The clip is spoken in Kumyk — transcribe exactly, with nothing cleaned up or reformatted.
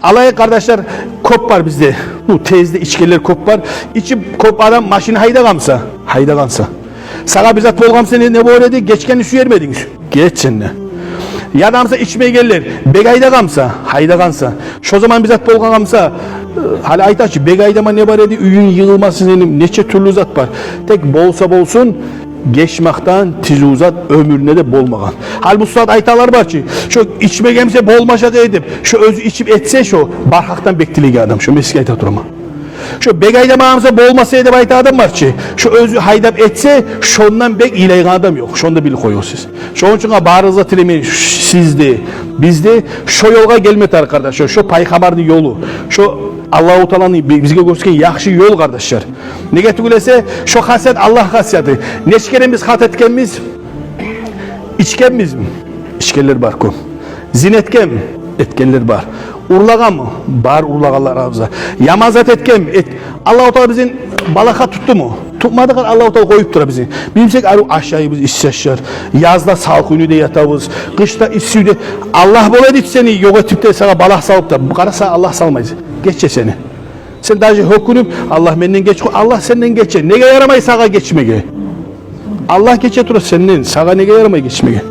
Алай, къардашлар, кёп бар бизде. Бу тезде ичгенлер кёп бар. Ичип кёп адам машина гьайдагъан буса, гьайдагъан буса. Сагъа бир зат болгъан буса, не, не болар эди? Гечгенни сюер ме эдинг? Геч сен де. Яда буса ичмейгенлер, бек гьайдагъан буса, гьайдагъан буса. Шо заман бир зат болгъан буса, э, гьали айта чы, бек гьайдама, не бар эди? Уьюнг йыгъылмасын сени, нече тюрлю зат бар. Тек болса болсун, гечмакъдан тизив зат оьмюрюнде де болмагъан. Гьали бу сагьат айталар бар чы, шо ичмеген буса болмажакъ эди деп, шо оьзю ичип этсе, шо бар гьакъдан бек тилейген адам, шо мен сизге айта тураман. Шо бек гьайдамагъан буса болмас эди деп айтагъан адам бар чы, шо оьзю гьайдап этсе, шондан бек йылайгъан адам ёкъ. Шону да билип къоюгъуз сиз. Шону учун барыгъызгъа тилеймен, сиз де, биз де шо ёлгъа гелме тарыкъ, къардашлар. Шо, шо пайхаммарны ёлу, шо Аллагьу Тааланы би-, бизге гёрсетген яхшы ёл, къардашлар. Неге тюгюл эсе, шо хасият Аллагь хасияты. Нече керен биз хата этгенбиз? Ичгенбизми? Ичгенлер бар кёп. Зина этгенми? Этгенлер бар. Урлагъанмы? Бар урлагъанлар арабызда. Яман зат этгенми? Эт-, Аллагьу Таала бизин балагьгъа тутдуму? Тутмады, къар-, Аллагьу Таала къоюп тура бизин. Билмесек, арив ашайбыз, исси ашар. Язда салкъын уьйде ятабыз, къышда исси уьйде. Аллагь бола эди сени ёкъ этип де, сагъа балагь салып да. Къараса, Аллагь салмай. Гече сени. Сен даже гьёкюнюп, Аллагь, менден геч къой, Аллагь сенден гече. Неге ярамай сагъа гечмеге? Аллагь гече тура сенден, сагъа неге ярамай гечмеге?